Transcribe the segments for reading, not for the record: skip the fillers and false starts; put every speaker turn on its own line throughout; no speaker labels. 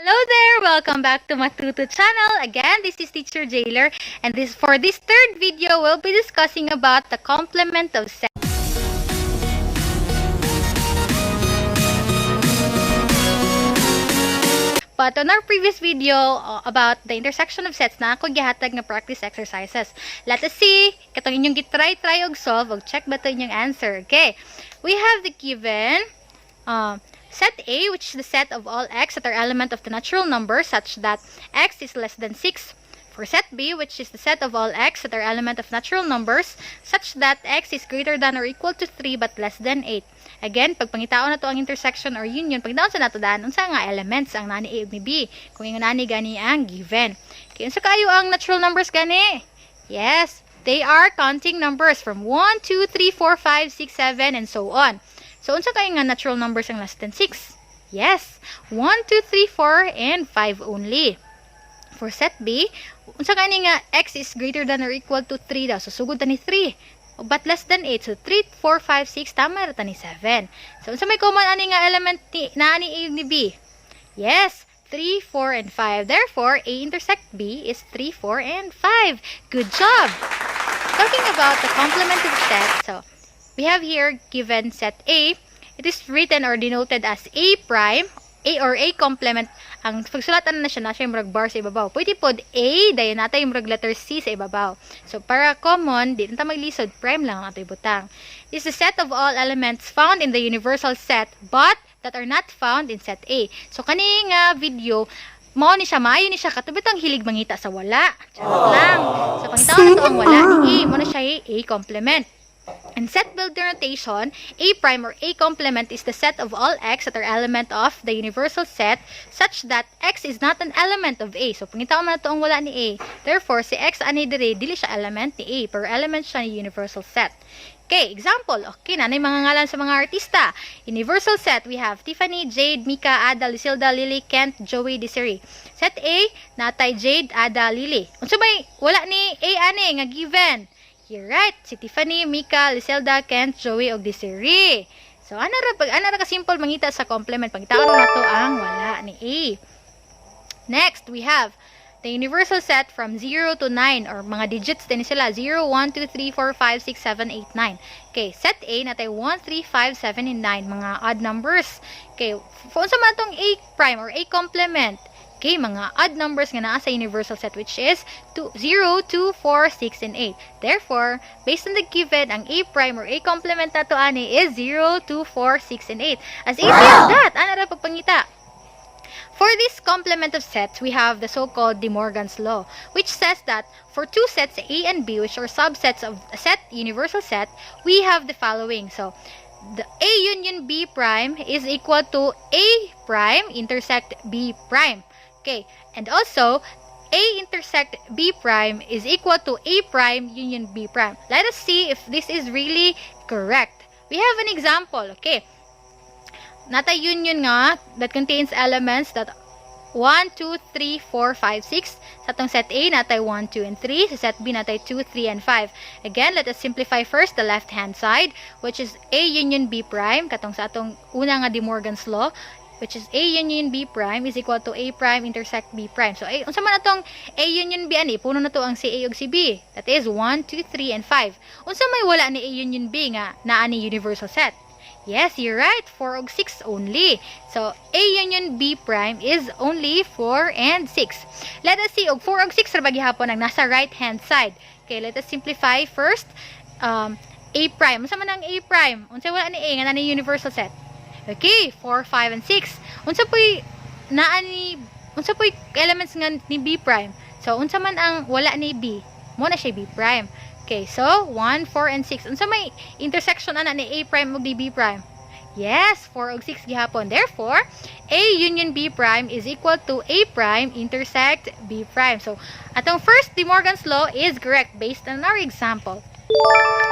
Hello there! Welcome back to Matuto channel. Again, this is Teacher Jailer, and this for this third video, we'll be discussing about the complement of sets. But on our previous video about the intersection of sets na ako gihatag nga practice exercises. Let us see katong inyong gitry-try og solve og check ba to inyong answer. Okay. We have the given set A, which is the set of all x that are element of the natural number such that x is less than 6. For set B, which is the set of all x that are element of natural numbers such that x is greater than or equal to 3 but less than 8. Again, pag pangitaon na to ang intersection or union, pangitaon sa nato daan, unsa nga elements ang nani A ug ni B? Kung ingon nani gani ang given. Okay, unsa kayo ang natural numbers gani? Yes, they are counting numbers from 1, 2, 3, 4, 5, 6, 7, and so on. So, unsa kayo nga natural numbers ang less than 6? Yes, 1, 2, 3, 4, and 5 only. For set B, unsa kani nga x is greater than or equal to 3 daw. So, sugod ta ni 3. But less than 8. So, 3, 4, 5, 6, tama ra ta ni 7. So, unsa may common ani nga element ni, na ani A ug ni B? Yes, 3, 4, and 5. Therefore, A intersect B is 3, 4, and 5. Good job! Talking about the complement of set, so we have here given set A. It is written or denoted as A prime, A or A complement. Ang pagsulatan na siya yung murag bar sa ibabaw. Pwede pod A, dayon natin yung murag letter C sa ibabaw. So, para common, di na ta maglisod, prime lang ang ato ibutang. Is the set of all elements found in the universal set, but that are not found in set A. So, kani nga video, mao ni siya, maayo ni siya, katong bitang hilig mangita sa wala. Charot lang. So, pangitaon na to ang wala ni A, mao na siya A complement. In set builder notation, A prime or A complement is the set of all x that are element of the universal set such that x is not an element of A. So, pangitaon man na to ang wala ni A. Therefore, si x ani dire, dili siya element ni A, pero element siya ni universal set. Okay, example. Okay, nanay mga ngalan sa mga artista. Universal set, we have Tiffany, Jade, Mika, Ada, Lucilda, Lily, Kent, Joey, Desiree. Set A, natay Jade, Ada, Lily. Unsa may wala ni A ani nga given? You're right. Si Tiffany, Mika, Liselda, Kent, Joey, ug Desiree. So, ana ra pag ana ra ka simple mangita sa complement. Pangitaon na to ang wala ni A. Next, we have the universal set from 0 to 9 or mga digits din sila 0, 1, 2, 3, 4, 5, 6, 7, 8, 9. Okay, set A natay 1, 3, 5, 7, and 9, mga odd numbers. Okay, unsa man tong A prime or A complement? Okay, mga odd numbers nga naa sa universal set, which is 2, 0, 2, 4, 6, and 8. Therefore, based on the given, ang A prime or A complement nato ani is 0, 2, 4, 6, and 8. As easy as that! Ana ra pagpangita. For this complement of sets, we have the so-called De Morgan's Law, which says that for two sets A and B, which are subsets of a set, universal set, we have the following. So, the A union B prime is equal to A prime intersect B prime. Okay, and also, A intersect B prime is equal to A prime union B prime. Let us see if this is really correct. We have an example, okay? Nata union nga that contains elements that 1, 2, 3, 4, 5, 6. Sa atong set A, natay 1, 2, and 3. Sa set B, natay 2, 3, and 5. Again, let us simplify first the left-hand side, which is A union B prime. Katong sa atong una nga De Morgan's Law, which is A union B prime is equal to A prime intersect B prime. So, A, unsa man atong A union B ani, puno na to ang si A ug si B. That is 1, 2, 3, and 5. Unsa may wala ni A union B nga naa ni universal set? Yes, you're right. 4 ug 6 only. So, A union B prime is only 4 and 6. Let us see, og 4 ug 6 ra ba gihapon ang nasa right-hand side. Okay, let us simplify first. A prime. Unsa man ang A prime? Unsa wala ni A nga naa ni universal set? Okay, 4, 5, and 6. Unsa po'y naa ni unsa po'y elements nga ni B prime? So, unsa man ang wala ni B? Mo na siya B prime. Okay, so 1, 4, and 6. Unsa may intersection ana ni A prime ug ni B prime? Yes, 4 ug 6 gihapon. Therefore, A union B prime is equal to A prime intersect B prime. So, atong first De Morgan's Law is correct based on our example.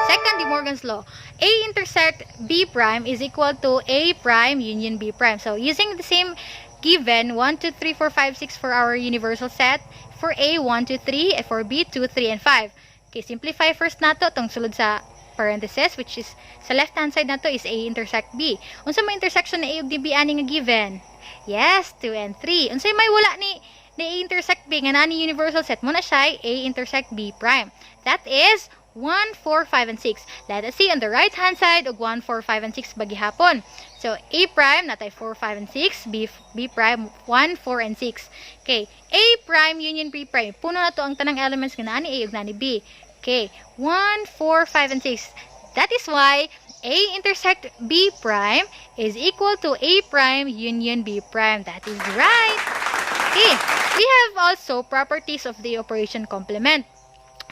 Second De Morgan's Law, A intersect B prime is equal to A prime union B prime. So, using the same given 1, 2, 3, 4, 5, 6 for our universal set, for A, 1, 2, 3, and for B, 2, 3, and 5. Okay, simplify first nato tong sulod sa parenthesis, which is sa left hand side nato is A intersect B. Unsa may intersection ni A ug ni B ani nga given? Yes, 2 and 3. Unsay may wala ni A intersect B nga naa ni universal set? Mao na siya A intersect B prime. That is 1, 4, 5, and 6. Let us see on the right hand side og 1, 4, 5, and 6 bagihapon. So, A prime, naa tay 4, 5, and 6. B prime, 1, 4, and 6. Okay, A prime union B prime. Puno nato ang tanang elements nga naa ni A ug naa ni B. Okay, 1, 4, 5, and 6. That is why A intersect B prime is equal to A prime union B prime. That is right. Okay, we have also properties of the operation complement.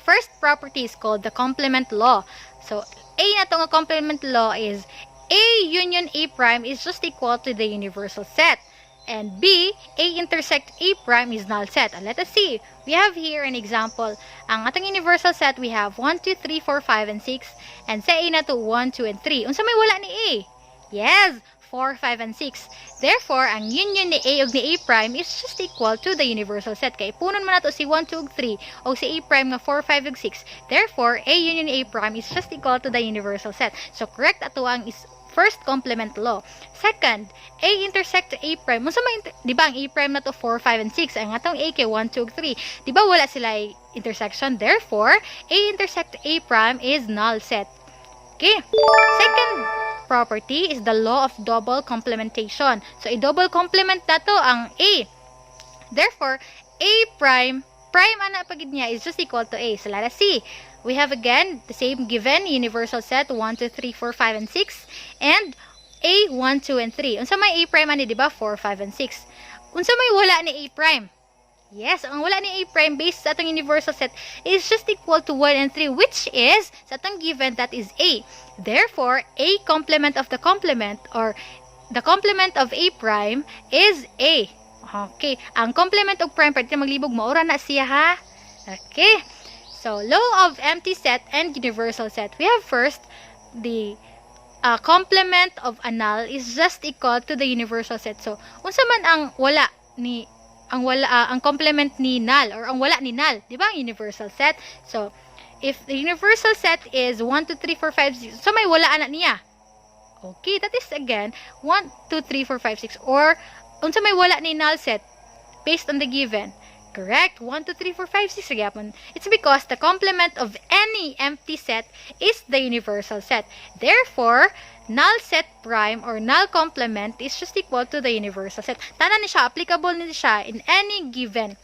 First property is called the complement law. So, A na to nga complement law is A union A prime is just equal to the universal set. And B, A intersect A prime is null set. And let us see. We have here an example. Ang atong universal set, we have 1, 2, 3, 4, 5, and 6. And sa A na to, 1, 2, and 3. Unsa may wala ni A? Yes, 4, 5, and 6. Therefore, ang union ni A ug ni A prime is just equal to the universal set. Kay punon man nato si 1, 2, ug 3 og si A prime nga 4, 5, ug 6. Therefore, A union A prime is just equal to the universal set. So, correct ato ang is first complement law. Second, A intersect A prime. Unsa may di ba ang A prime na to 4, 5, and 6? Ang atong A kay 1, 2, ug 3. Di ba wala sila intersection? Therefore, A intersect A prime is null set. Okay. Second property is the law of double complementation. So, i-double complement nato ang A. Therefore, A prime, prime ana pa gyud niya is just equal to A. So, let us see. We have again the same given universal set 1, 2, 3, 4, 5, and 6. And A, 1, 2, and 3. Unsa may A prime ani, di ba? 4, 5, and 6. Unsa may wala ni A prime? Yes, ang wala ni A prime based sa atong universal set is just equal to 1 and 3, which is, sa atong given, that is A. Therefore, A complement of the complement or the complement of A prime is A. Okay, ang complement og prime, pwede maglibog, mao ra na siya ha. Okay. So, law of empty set and universal set. We have first the complement of a null is just equal to the universal set. So, unsa man ang wala ni ang wala ang complement ni null or ang wala ni null, di ba, ang universal set? So, if the universal set is 1 2 3 4 5 6, so may wala ana niya. Okay, that is again 1 2 3 4 5 6, or unsa may wala ni null set based on the given? Correct. 1, 2, 3, 4, 5, 6 gyapon. It's because the complement of any empty set is the universal set. Therefore, null set prime or null complement is just equal to the universal set. Tanan ni siya, applicable ni siya in any given.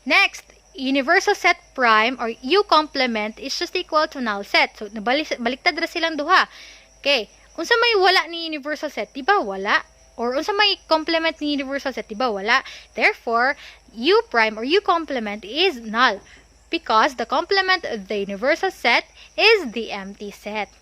Next, universal set prime or U complement is just equal to null set. So, nabalik, baliktad ra silang duha. Okay. Unsa may wala ni universal set? Di ba wala? Or unsa may complement ni universal set? Di ba wala? Therefore, U prime or U complement is null because the complement of the universal set is the empty set.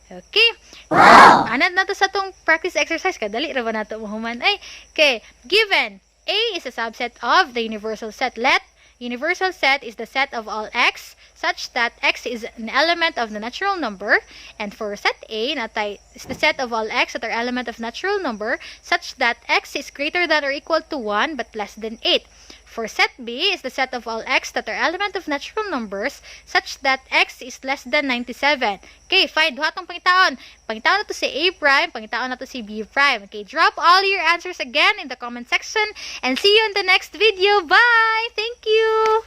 Okay. Anad na to sa atong practice exercise ka. Dali ra ba nato mahuman? Ay, okay. Given A is a subset of the universal set. Let universal set is the set of all x such that x is an element of the natural number, and for set A naa tay is the set of all x that are element of natural number such that x is greater than or equal to 1 but less than 8. For set B is the set of all x that are element of natural numbers such that x is less than 97. Okay, fine. Duha tong pangitaon. Pangitaon nato si A prime, pangitaon nato si B prime. Okay, drop all your answers again in the comment section and see you in the next video. Bye! Thank you!